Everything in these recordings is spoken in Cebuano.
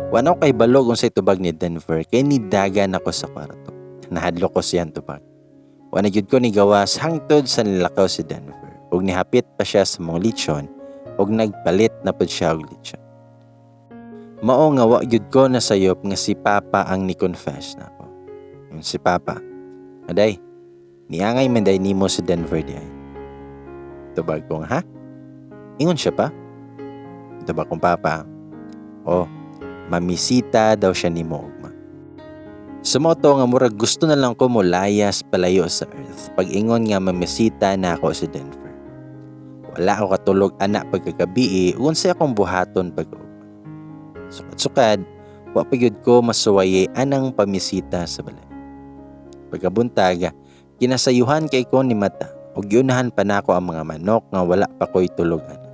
Wa na ko kahibalo unsay tubag ni Denver kay nidagan ako sa kwarto. Nahadlok ko siyang tubag. Wa na gyud ko nigawas hangtod sa nilakaw si Denver. Ug nihapit pa siya sa mong litson ug nagpalit na pud siya og litson. Mao nga wa gyud ko nasayop nga si Papa ang ni-confess nako. Yung si Papa, "Aday, niangay man day nimo si Denver di ay." Tubag ko nga, "Ha? Ingon siya pa?" Tubag kong papa, "Oh, mamisita daw siya nimo ugma." Sa mao to nga murag gusto na lang ko molayas palayo sa earth pag ingon nga mamisita na ako si Denver. Wala ako katulog ana pagkagabi, unsay akong buhaton pag-ugma. Sukad-sukad, wa pa gyud ko masuwaye anang pamisita sa balay. Pagkabuntag, kinasayuhan kay ko ni mata ug giunahan pa nako ang mga manok nga wala pa ko'y tulog ana.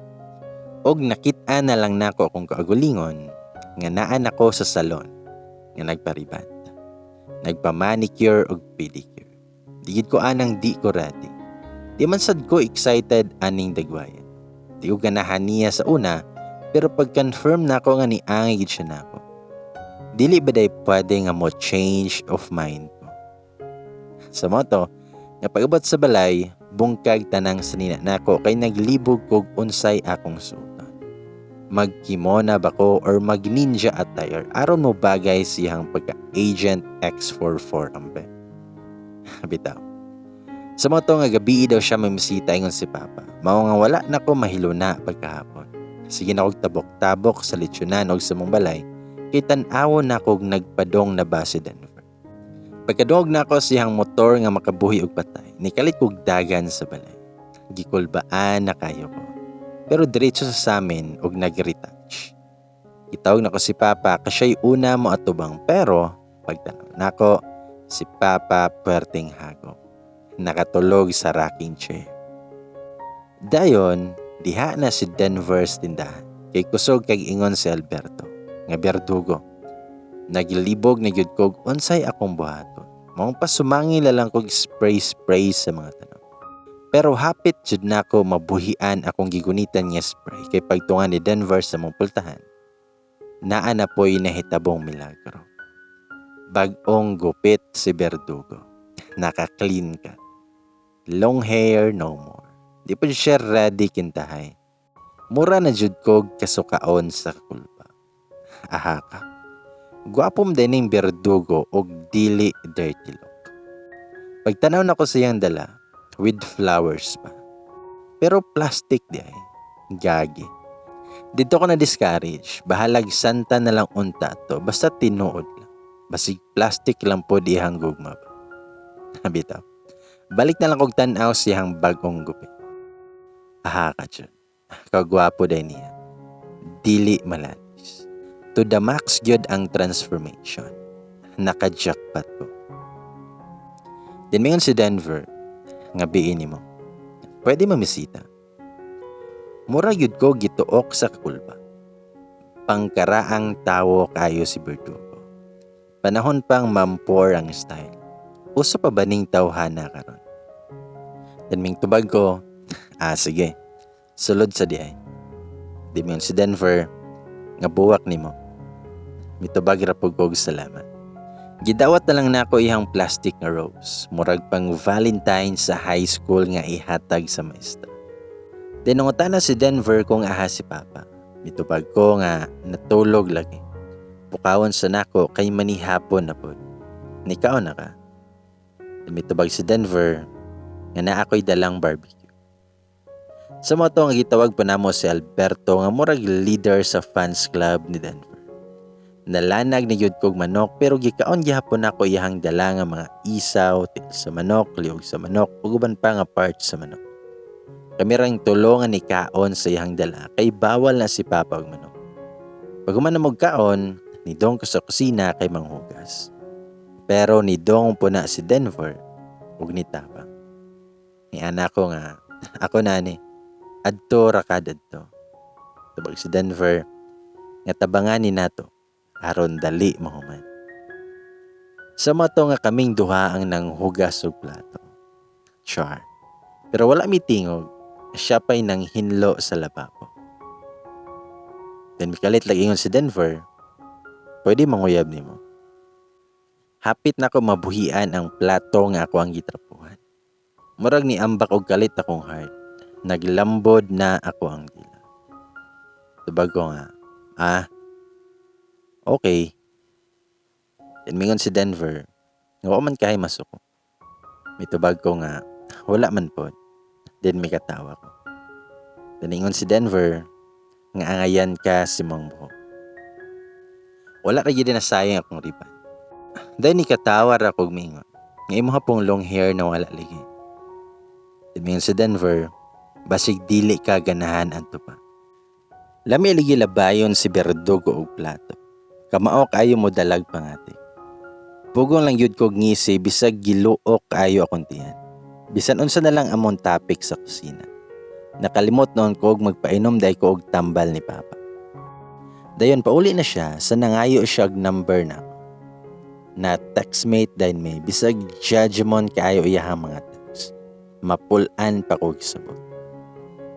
Og nakit-an na lang nako akong kaugalingon nga naa nako sa salon nga nagpariban. Nagpa-manicure ug pedicure. Di gid ko anang di ko ready. Di man sad ko excited aning dagwayan. Di ko ganahan niya sa una, pero pag-confirm nako nga niangay gid siya nako, dili ba day pwede nga mo change of mind ko? Sa mao to nga pag-abot sa balay, bungkag tanang sanina nako kay naglibog kog unsay akong suoton. Magkimona ba ko or mag-ninja attire aron mo bagay siyang pagka-Agent X44 ambe? Bitaw. Sa mao to nga gabi daw siya mamisita ingon si Papa. Mao nga wala na ko mahiluna pagkahapon. Sige na kog tabok-tabok sa lechonan og sa mong balay kay tan-awon na kog nagpadong na ba si Denver. Pagkadungog nako siyang motor nga makabuhi og patay, nikalit kog dagan sa balay. Gikulbaan na kayo ko. Pero diretso sa samin og nag-retouch. Gitawag nako si Papa ka siya'y una mo atubang, pero pagtanaw nako si Papa, puwerteng hagok. Nakatulog sa rocking chair. Dayon, diha na si Denver sa tindahan. Kay kusog kag ingon si Alberto nga berdugo. Naglibog na gyud kog unsay akong buhaton. Maong pasumangil na lang kog spray-spray sa mga tanom. Pero hapit jud nako mabuhian akong gigunitan nga spray kay pagtunga ni Denver sa mong pultahan, naa na po'y nahitabong milagro. Bag-ong gupit si Berdugo. Naka-clean cut. Long hair no more. Di pa siya ready kintahay. Mura na jud kog kasukaon sa kulba. Aha ka. Gwapo man ning berdugo og dili dirty look. Pagtanaw nako siyang dala, with flowers pa. Pero plastic di ay. Gagi. Dito ko na discourage. Bahalag santa na lang unta to. Basta tinuod lang. Basig plastic lang po dihang gugma ba. Bitaw. Balik na lang kog tan-aw siyang bagong gupit. Aha ka jud. Kagwapo day niya. Dili malalis. To the max gyud ang transformation. Naka-jackpot ko. Then mingon si Denver, nga biin nimo. Pwede mamisita. Mura gyud ko gituok sa kakulba. Pangkaraang tawo kayo si Berdugo. Panahon pang mampor ang style. Uso pa ba ning tawhana karon? Then ming tubag ko, "Ah, sige. Sulod sa di ay." Di mingon si Denver, nga buwak nimo. Mitubag ra pud kog salamat. Gidawat na lang nako iyang plastic nga rose. Murag pang Valentine sa high school nga ihatag sa maestra. Then nangutana si Denver kung aha si Papa. Mitubag ko nga natulog lagi. Pukawon sa nako kay manihapon na pod. Nikaon na ka? Mitubag si Denver nga naa ko'y dalang barbecue. Sa mao to nga gitawag pa namo si Alberto nga murag leader sa fans club ni Denver. Nalanag ni gyud kog manok, pero gikaon gihapon nako iyahang dala nga mga isaw, tiil sa manok, liog sa manok ug uban pa nga parts sa manok. Kami rang tulo nga nikaon sa iyahang dala kay bawal na si Papa og manok. Pag human na kaon, nidong ko sa kusina kay manghugas. Pero nidong po na si Denver ug nitabang. Ni anak ko nga, "Ako na ni. Adto ra ka dadto." Tubag si Denver nga tabangan ni nato aron dali mahuman. Sa mao to nga kaming duha ang nanghugas og plato. Char. Pero wala mi tingog, siya pa'y nang hinlo sa lababo. Then mikalit lagi ingon si Denver, Pwede manguyab nimo. Hapit nako mabuhian ang plato nga ako ang gitrapuhan. Murag ni ambak og kalit akong heart. Naglambod na ako ang dila. Tubag ko nga, "Ah, okay." Then mingon si Denver, nga wa man kahay masuko. Mitubag ko nga, wala man pod. Then mikatawa ko. Then ingon si Denver, nga angayan ka sa imong buhok. Wala ra gyud nasayang akong riban. Then nikatawa ra kog mingon, nga imo pong long hair na wala lagi. Then mingon si Denver, basig dili ka ganahan adto pa. Lami lagi labayon si Berdugo og plato. Kamao kaayo mo dalag pangati. Pugong lang gyud kog ngisi bisag giluok kaayo akong tiyan. Bisan unsa na lang among topic sa kusina. Nakalimot noon ko og magpainom day ko og tambal ni Papa. Dayon pauli na siya sa nangayo siya og number na. Na textmate dayon may bisag judgment kaayo iyahang mga text. Mapulan pa kog sabot.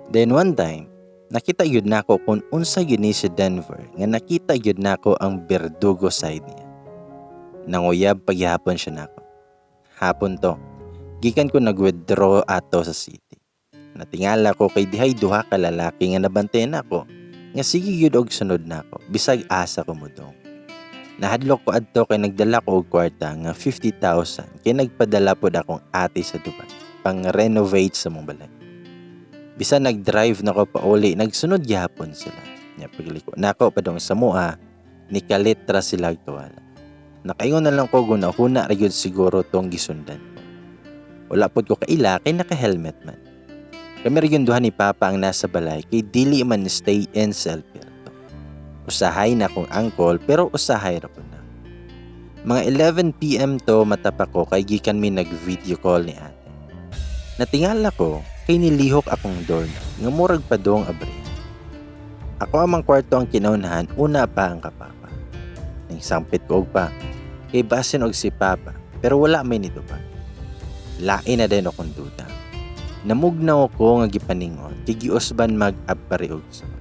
Then one time, nakita gyud nako kung unsa gyud ni si Denver nga nakita gyud nako ang berdugo side niya. Nanguyab paghihapon siya nako. Hapon to, gikan ko nag-withdraw ato sa city. Natingala ko kay dihay duha ka lalaki nga nabantayan nako nga sige gyud og sunod nako bisag asa ko modong. Nahadlok ko adto kay nagdala ko og kwarta nga 50,000 kay nagpadala pod akong ate sa Dubai pang-renovate sa mong balay. Bisan nag-drive na ko pauli, nagsunod gihapon sila. Nya pagliko nako padong sa mua, nikalit ra sila tuwala. Nakaingon na lang ko guna-huna ra gyud siguro tong gisundan ko. Wala pod ko kaila kay naka-helmet man. Kami ra gyud duha ni Papa ang nasa balay kay dili man stay in sa Alberto. Usahay na akong uncle pero usahay ra pud na. Mga 11 p.m. to matapak ko kay gikan mi nag-video call ni ate. Natingala ko kay nilihok akong door nga murag padong abre. Ako amang kwarto ang kinaunhan, una pa ang kapapa. Ning sampit ko og pa kay basin og si Papa pero wala may nito pa. Lain na din akong duda. Namugnaw ko nga gipaningon kay giusban mag-abari og sunod.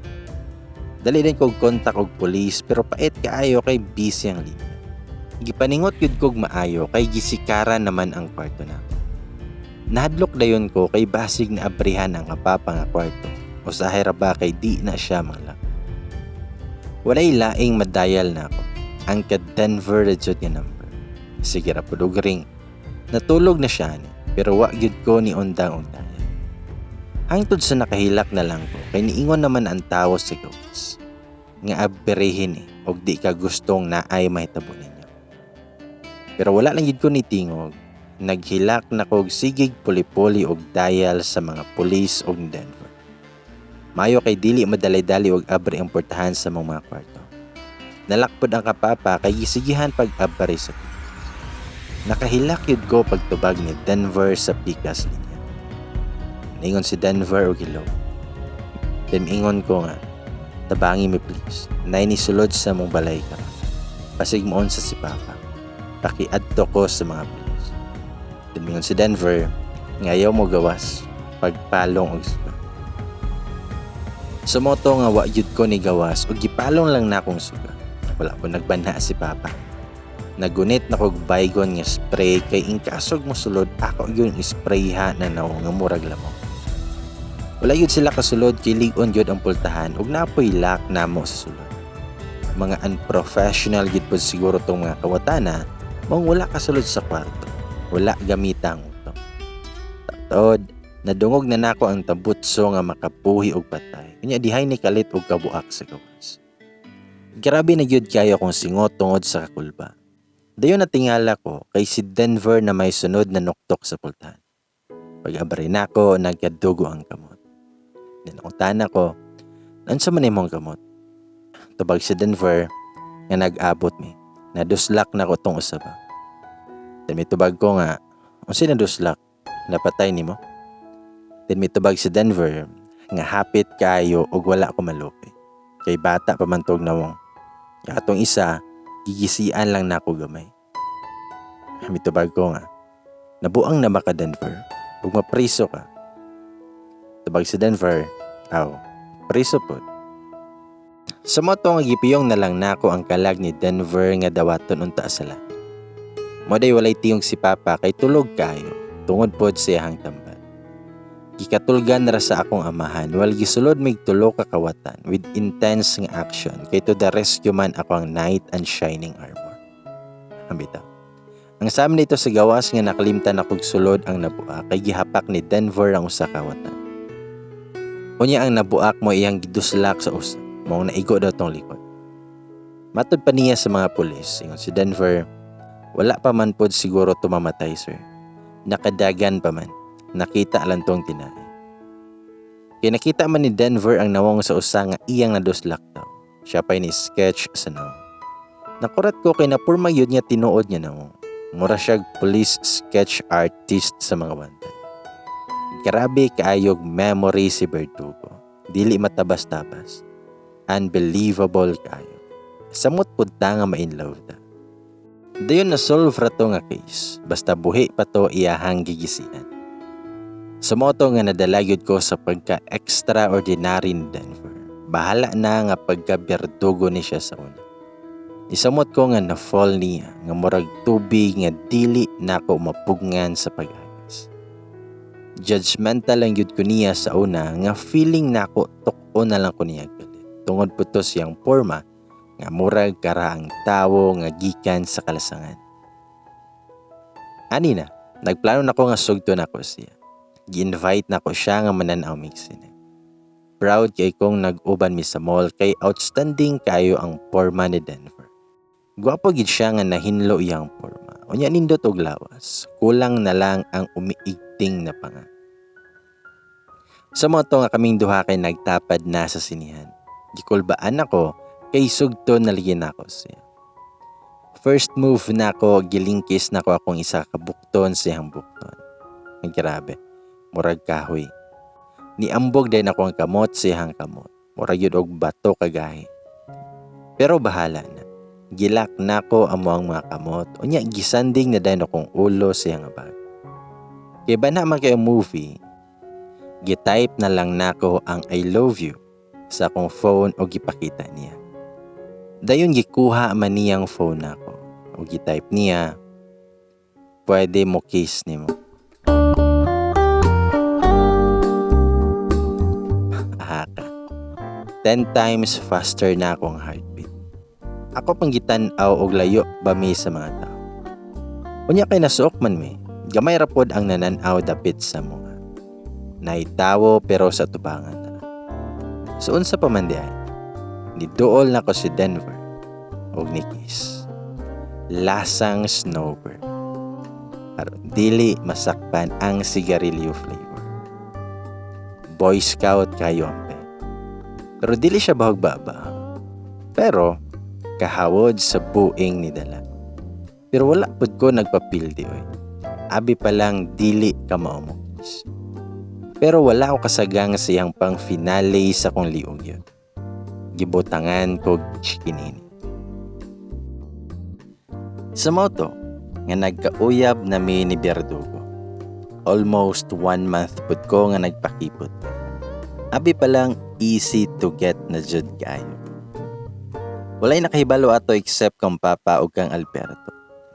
Dali din kog kontak og pulis pero pait kaayo kay busy ang linya. Gipaningot gyud kog maayo kay gisikaran naman ang kwarto nako. Nahadlok dayon ko kay basig na abrihan ang kapapa nga kwarto. Usahay ra ba kay di na siya mangla. Walay laing madayal na ako. Ang ka Denver ra jud nga number. Sige ra pud og ring. Natulog na siya ni pero wa gyud ko ni undang og dayal. Hangtod sa nakahilak na lang ko kay niingon naman ang tawo sa gawas. Nga abrihin eh og di ka gustong naay mahitabo ninyo. Pero wala lang gyud ko ni tingog. Naghilak na kog sigig puli-puli og dial sa mga pulis og Denver. Mayo kay dili madali-dali og abri ang portahan sa mga kwarto. Nalakpod ang kapapa kay gisigihan pag-abri sa pikas. Nakahilak yun ko pagtubag ni Denver sa pikas linya. Ningon si Denver og hello. Then ingon ko nga, tabangi mi please. Nay ni sulod sa mong balay karon. Pasig moon sa si Papa. Pakiadto ko sa mga pulis. Then mingon si Denver, nga ayaw mo gawas pagpalong og suga. Sumoto nga wa gyud ko ni gawas ug gipalong lang nakong suga. Wala po nagbanha si Papa. Nagunit na kog baygon nga spray kay inkasog mo sulod ako gyud spray ha na naw nga murag lamok. Wala gyud sila kasulod kay lig-on gyud ang pultahan ug napoy lock namo sa sulod. Mga unprofessional gyud pod siguro tong mga kawatana mong wala kasulod sa kwarto. Wala gamita ang utok. Taod, nadungog na nako ang tabutso nga makapuhi og patay. Unya dihay ni kalit og kabuak sa gawas. Grabe na gyud kayo akong singot tungod sa kakulba. Dayon natingala ko kay si Denver na may sunod na nuktok sa pultahan. Pag-abri nako, nagkadugo ang kamot. Dinakutahan ako, unsa man imong kamot? Tubag si Denver nga nag-abot mi. Naduslak na ko tong usaba. Then mitubag ko nga, unsa naduslak? Napatay nimo? Then mitubag si Denver nga hapit kayo og wala ko malupi. Kay bata pa man tog nawong. Atong isa, gigisian lang nako gamay. Mitubag ko nga, nabuang na ba ka, Denver? Ug mapriso ka. Tubag si Denver, aw, priso pod. Sa mao to nga gipiyong na lang nako ang kalag ni Denver nga dawaton unta sa langit. Mao day walay tingog si Papa kay tulog kaayo tungod pod sa iyahang tambal. Gikatulgan ra sa akong amahan while gisulod mig tulo ka kawatan with intense nga action kay to the rescue man ako ang knight and shining armor. Ambitaw. Ang sa amin dito sa gawas nga nakalimtan akong sulod ang nabuak kay gihapak ni Denver ang usa ka kawatan. Unya ang nabuak mo iyang giduslak sa usa, maong naigo daw tong likod. Matod pa niya sa mga pulis, ingon si Denver, "Wala pa man pod siguro tumamatay, sir. Nakadagan pa man. Nakita lang tong tinae." Kay nakita man ni Denver ang nawong sa usa nga iyang naduslak daw. Siya pa'y ni sketch sa nawong. Nakurat ko kay napurma yun nga tinuod niya nawong. Mura siyag police sketch artist sa mga banda. Grabe kaayog memory si Berdugo. Dili matabas-tabas. Unbelievable kaayo. Samot pud ta nga ma-in love ta. Dayon na solve ra to nga case. Basta buhi pa to, iyahang gigisian. Sa mao to nga nadala gyud ko sa pagka extraordinary ni Denver. Bahala na nga pagka berdugo ni siya sa una. Isamot ko nga na-fall niya nga murag tubig nga dili nako mapugngan sa pag-agas. Judgmental lang gyud ko niya sa una nga feeling nako tuk-o na lang ko niya galit. Tungod po to siyang porma nga murag karaang tawo nga gikan sa kalasangan. Ani na, nagplano nako nga sugto nako siya. Gi-invite nako siya nga manan-aw mig sine. Proud kay kong nag-uban mi sa mall kay outstanding kayo ang porma ni Denver. Gwapo gid siya nga nahinlo iyang porma. Unya nindot og lawas. Kulang na lang ang umiigting na panga. Sa mao to nga kaming duha kay nagtapad na sa sinihan. Gikulbaan ako kay sugto naligin ako siya. First move nako, gilingkis nako akong isa ka bukton sa iyang bukton. Ang grabe, murag kahoy. Niambog din ako ang kamot sa iyang kamot. Murag yun og bato kagahi. Pero bahala na. Gilak nako amo ang mga kamot. Unya gisanding na dayon akong ulo sa iyang bag. Kay ba naman kayo movie, gitype na lang nako ang "I love you" sa akong phone o gipakita niya. Dayon gikuha man niyang phone nako o gitype niya, "Pwede mo kiss nimo." Ahaka. 10 times faster na akong heartbeat. Ako pang gitan-aw og layo ba mi sa mga tao. Unya kay nasuok man mi, gamay ra pod ang nanan-aw dapit sa mga. Naitawo pero sa tubangan na. So unsa pa man di ay? Niduol nako si Denver og ni kiss. Lasang snowbird. Aron dili masakpan ang sigarilyo flavor. Boy Scout kayo ampe. Pero dili siya bahog baba. Pero kahawod sa buing ni dala. Pero wala pud ko nagpapildi oy. Abi pa lang dili ka maumukis. Pero wala ko kasagang sa iyang pang finale sa kong liog yun. Gibutangan ko chikinini. Sa mao to, nga nagkauyab na mi ni Berdugo. Almost 1 month pud ko nga nagpakipot. Abi pa lang easy to get na jud kaayo. Walay nakahibalo ato except kang Papa ug kang Alberto.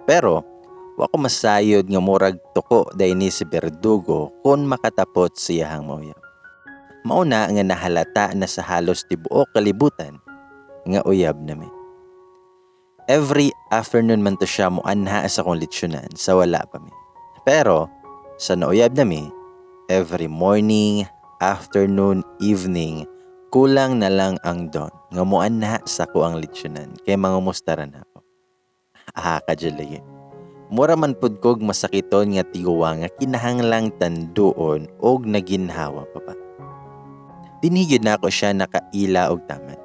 Pero wa ko masayod nga murag tuko dahil ni si Berdugo kung makatapot siyahang mauyab. Mauna nga nahalata na sa halos tibuok kalibutan nga uyab nami. Every afternoon man to siya muanha sa akong litsyonan sa wala pa mi. Pero sa nauyab nami, every morning, afternoon, evening, kulang na lang ang dawn nga muanha sa ko ang litsyonan kay mangumusta ra nako. Ah, kadyo. Mura man pud kog masakiton nga tiguwa nga kinahanglang tanduon og naginhawa pa pa. Dinhi gyud nako siya nakaila og taman.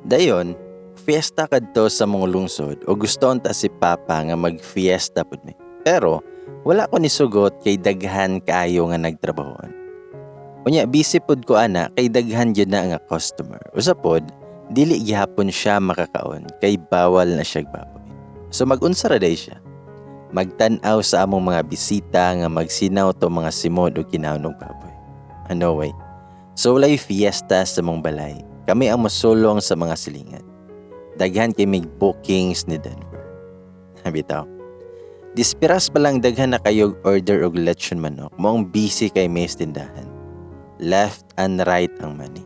Dayon, fiesta kadto sa mga lungsod o gusto unta si Papa nga magfiesta pud mi. Pero wala ko nisugot kay daghan kaayo nga nagtrabahoan. Unya busy pud ko ana kay daghan gyud na nga customer. Usa pod, dili gihapon siya makakaon kay bawal na siya baboy. So mag-unsa ra day siya? Magtan-aw sa among mga bisita nga magsinaw to mga simod og kinahon og baboy. Ano way? So walay fiesta sa mong balay. Kami ang mosulong sa mga silingan. Daghan kay mig bookings ni Denver. Bitaw. Dispiras pa lang daghan na kayog order og lechon manok. Maong busy kay may tindahan. Left and right ang money.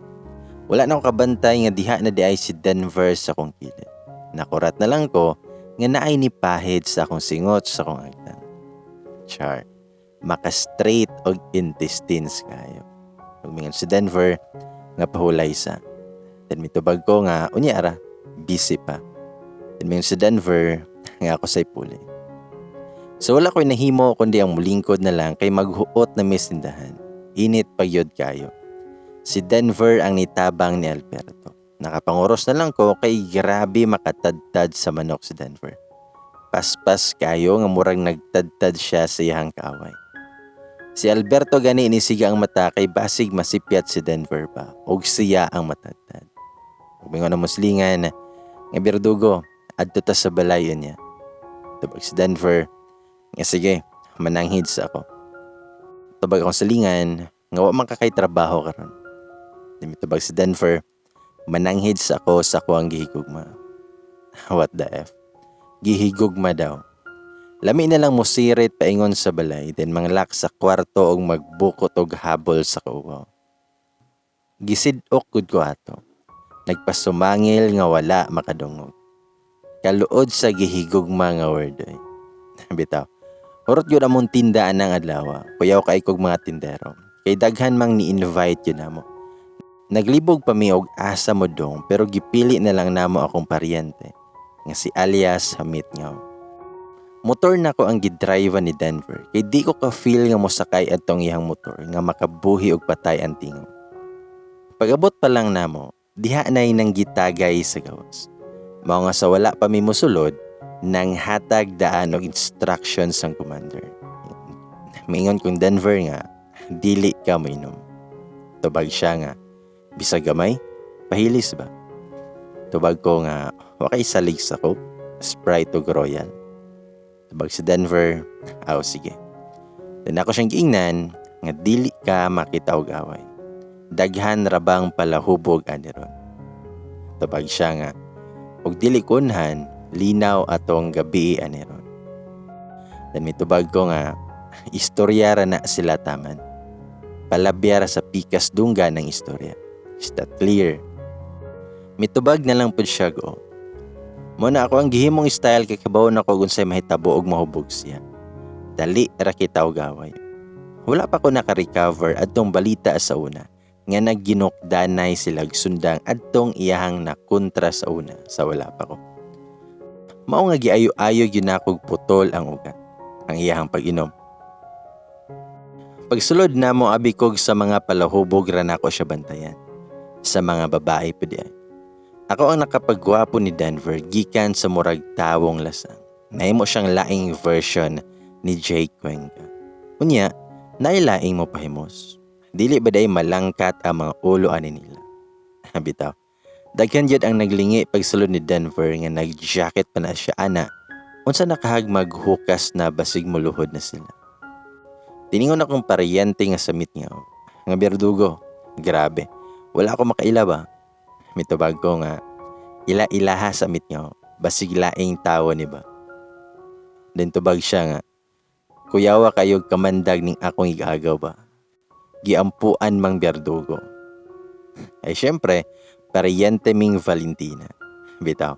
Wala na akong kabantay nga diha na diay si Denver sa akong kilid. Nakurat na lang ko nga naay ni pahid sa akong singot sa akong agtang. Char. Maka-straight og intestines kayo. Ug mingon si Denver nga pahulay sa. Then mitubag ko nga unya ra, busy pa. Then mingon si Denver nga ako say puli. So wala ko'y nahimo kundi ang mulingkod na lang kay maghuot na mis tindahan. Init pagyod kayo. Si Denver ang nitabang ni Alberto. Nakapanguros na lang ko kay grabe makatadtad sa manok si Denver. Paspas kayo nga murag nagtadtad siya sa iyang kaaway. Si Alberto gani inisiga ang mata kay basig masipyat si Denver ba og siya ang matadtad. Ug mingon ang muslingan nga berdugo adto ta sa balay niya. Tubag si Denver nga sige, mananghid sa ako. Tubag akong salingan nga wa man ka kay trabaho karon. Tubag si Denver, mananghid sa ako sa kuang gihigugma. What the F? Gihigugma daw. Lami na lang musirit paingon sa balay, then manglak sa kwarto og magbukot og habol sa kauwaw. Gisid-ok gud ko ato. Nagpasumangil nga wala makadungog. Kaluod sa gihigugma nga word ay. Bitaw. Hurot yun among tindaan ng adlaw. Kuyaw kay kog mga tindero. Kay daghan mang ni-invite yun namo. Naglibog pa mi og asa mo dong pero gipili na lang namo akong paryente nga si alias Hamit Ngaw. Motor na ko ang gidrive ni Denver kay di ko ka-feel nga mosakay adtong iyang motor nga makabuhi og patay ang tingog. Pag-abot pa lang namo, diha nay nang gitagay sa gawas. Mao nga sa wala pa mi mosulod, nang hatag daan og instructions ang commander. Maingon kong Denver nga, dili ka moinom. Tubag siya nga, bisag gamay, pahilis ba? Tubag ko nga, wa kay salig sa Coke, Sprite ug Royal. Tubag si Denver, aw sige. Then ako siyang giingnan nga dili ka makita og away. Daghan ra bang palahubog ani ron. Tubag siya nga, og dili kunhan, linaw atong gabi ani ron. Then mitubag ko nga, istorya ra na sila taman. Palabya ra sa pikas dungga ng istorya. Is that clear? Mitubag na lang pud siya go. Mo na ako ang gihimong style kay kabaw na ko unsay mahitabo og mahubog siya. Dali ra kita og away. Wala pa ko naka-recover adtong balita sa una nga nagginukdanay sila sundang adtong iyahang nakontra sa una sa wala pa ko. Mao nga giayo-ayo gyud nakog putol ang ugat ang iyahang pag-inom. Pagsulod namo abi kog sa mga palahubog ra nako siya bantayan. Sa mga babae pud ay. Ako ang nakapagwapo ni Denver gikan sa murag tawong lasang. Nahimo siyang laing version ni Jake Cuenca. Unya, nailaing mo pahimos. Dili ba day malangkat ang mga ulo ani nila? Bitaw. Daghan jud ang naglingi pagsulod ni Denver nga nag-jacket pa na siya ana. Unsa nakahag maghukas na basig muluhod na sila. Tiningon akong paryente nga sa meet nga. Nga berdugo. Grabe. Wala ako makaila ba? Mitubag ko nga ila-ilaha sa meet nga. Basig laing tawo ni ba? Then tubag siya nga, kuyawa kayo kamandag ning akong igagaw ba? Giampuan mang berdugo. Ay syempre, paryente ming Valentina. Bitaw.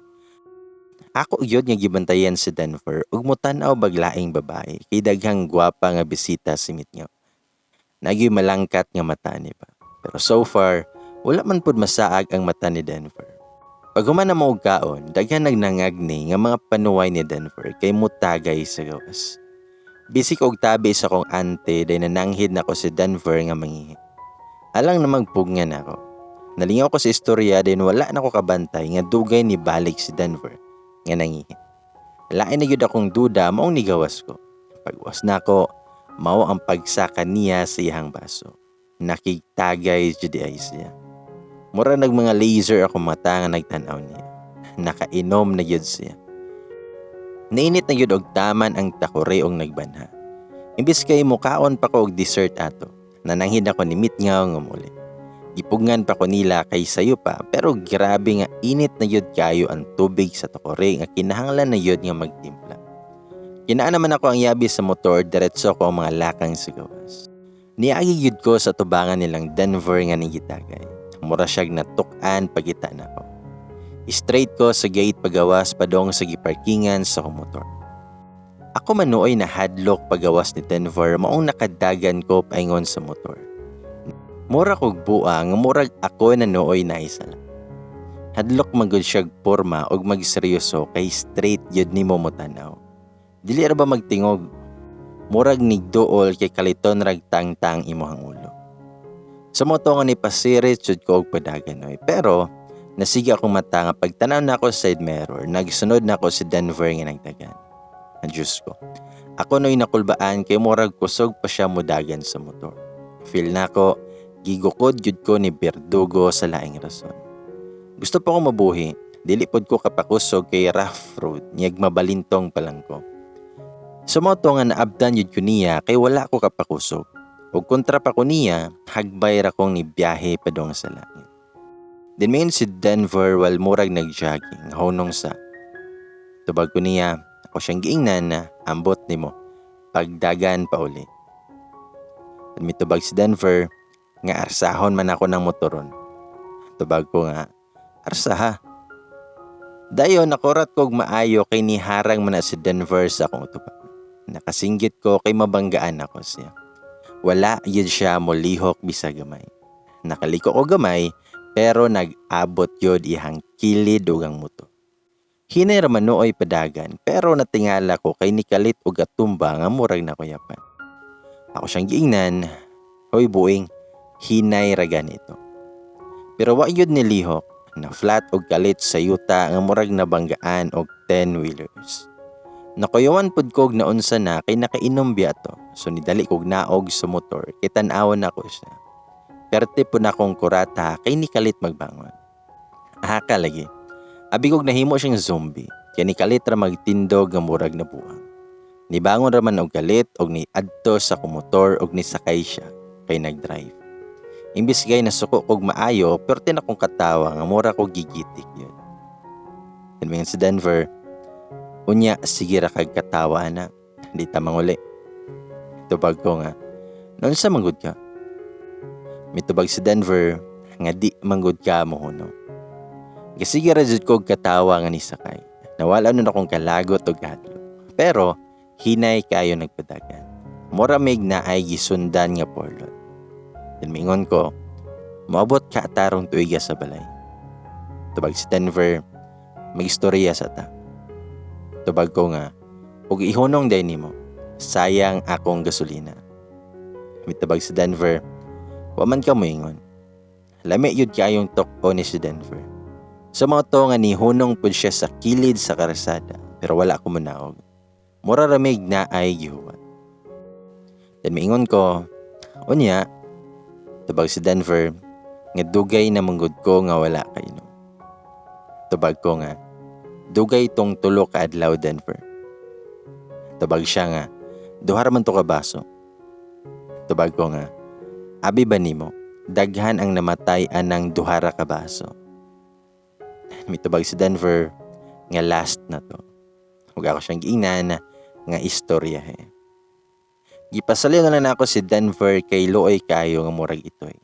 Ako gyud nga gibantayan si Denver ug motan-aw baglaing babae kay daghang gwapa nga bisita si Mitngaw. Nagyoy malangkat nga mata ni ba. Pero so far, wala man pud masaag ang mata ni Denver. Pag human na mo og kaon, daghan nagnangagni nga mga panuway ni Denver kay mutagay sa gawas. Bisik og tabi sa akong ante day nananghid nako si Denver nga mangihi. Alang na magpugngan ako. Nalingaw ko sa istorya din wala na ko kabantay nga dugay ni balik si Denver nga nangihi. Lain na gyud akong duda maong nigawas ko. Pagwas nako, mao ang pagsaka niya sa iyang baso. Nakigtagay jud ay siya. Mura nag mga laser ako mata nga nagtan-aw niya. Nakainom na gyud siya. Nainit na gyud og taman ang takore og nagbanha. Imbis kay mukaon pa ko og dessert ato, nananghid ako ni Mitngaw nga muli. Gipugngan pa ko nila kay sayo pa pero grabe nga init na yun kayo ang tubig sa tukore nga kinahanglan na yun nga magtimpla. Kinaan naman ako ang yabi sa motor, diretso ko ang mga lakang sa gawas. Niagi gyud ko sa tubangan nilang Denver nga nigitagay. Mura siyag natuk-an pagita nako. Straight ko sa gate pagawas padong sa giparkingan sa akong motor. Ako man nooy nahadlok pagawas ni Denver maong nakadagan ko paingon sa motor. Mura kog buang murag ako na nooy naisala. Hadlok man gud siyag porma og magseryoso kay straight gyud nimo motanaw. Dili ra ba magtingog? Murag nigduol kay kaliton rag tangtang imong ulo. Sa mo to nga ni pasirit jud ko og padagan oy. Pero nasiga akong mata nga pagtanaw nako sa side mirror, nagsunod nako si Denver nga nagdagan. Ang Diyos ko. Ako no'y nakulbaan kay murag kusog pa siya mudagan sa motor. Feel nako gigukod jud ko ni Berdugo sa laing rason. Gusto pa ko mabuhi, dili pod ko kapakusog kay rough road, niyag mabalintong pa lang ko. Sa mo to nga naabdan jud ko niya kay wala ko kapakusog. Ug kontra pa ko niya, hagbay ra kong nibiyahe padong sa langit. Then mayon si Denver while murag nag-jogging, hunong sa. Tubag ko niya, ako siyang giingnan na ambot nimo, pagdagan pa uli. At mitubag si Denver, nga arsahon man ako ng motoron. Tubag ko nga, arsaha. Dayon nakurat kog maayo kay niharang man na si Denver sa akong tubag. Nakasinggit ko kay mabanggaan ako siya. Wala yun siya molihok bisa gamay. Nakaliko ko gamay pero nag-abot yod ihang kilid ug ang motor. Hinay ra man nooy padagan pero natingala ko kay nikalit og atumba nga murag nakuyapan. Ako siyang giingnan, hoy buing, hinay ra ganito. Pero wa yun nilihok, na flat og kalit sa yuta nga murag nabanggaan og 10 wheelers. Nakuyawan pud kog naunsa na kay nakainom biya to. So nidali kog naog sa motor kay tan-awon nako siya. Perte po na akong kurata kay nikalit magbangon. Ahaka lagi. Abi kog nahimo siyang zombie kay nikalit ra magtindog nga murag na buang. Nibangon ra man og kalit og niadto sa kumotor og nisakay siya kay nagdrive. Imbis gay nasuko kog maayo perte na kong katawa nga mura kog gigitik yun. Then sa Denver, unya sige ra kag katawa na, di ta manguli. Tubag ko nga, noon sa manggod ka? Mitubag si Denver nga di manggod ka mohuno. Gasige ra jud kog katawa nga nisakay. Nawala nun akong kalagot og hadlok. Pero hinay kayo nagpadagan. Mura mig na ay gisundan nga porlot. Then mingon ko, moabot ka tarong tuiga sa balay. Tubag si Denver, magistorya sa ta. Tubag ko nga, og ihunong day nimo, sayang akong gasolina. Mitubag si Denver, wa man ka moingon. Lami yun kayong toko ni si Denver. Sa mga to nga nihunong pud siya sa kilid sa karsada, pero wala ko munaog. Mura ramig na ay gihuwat. Then miingon ko, unya, tubag si Denver, nga dugay na manggod ko nga wala kainom. Tubag ko nga, dugay tong tulo ka adlaw Denver. Tubag siya nga, duha ra man to ka baso. Tubag ko nga, abi ba nimo, daghan ang namatay anang duha ra ka baso. Mitubag si Denver nga last na to. Huwag ako siyang giingnan nga istorya he. Gipasaliw na lang ako si Denver kay luoy kayo nga murag itoy.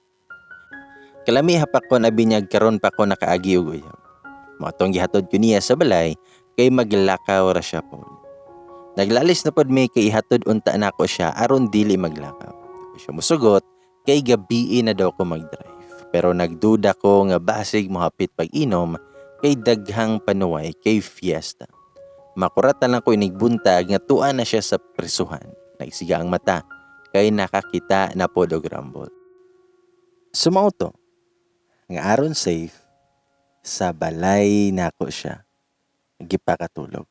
Kalami hapakon abi niya karon pa ko nakaagi og uyab. Mao tong gihatod ko niya sa balay kay maglakaw ra siya po. Naglalis na pod mi kay ihatod unta nako siya aron dili maglakaw. Di siya musugot kay gabii na daw ko magdrive. Pero nagduda ko nga basig mohapit pag-inom kay daghang panuway kay fiesta. Makurat na lang ko inigbuntag nga tuwa na siya sa presuhan. Nagsiga ang mata kay nakakita na pod og rambol. Sumao to nga aron safe sa balay nako siya gipakatulog.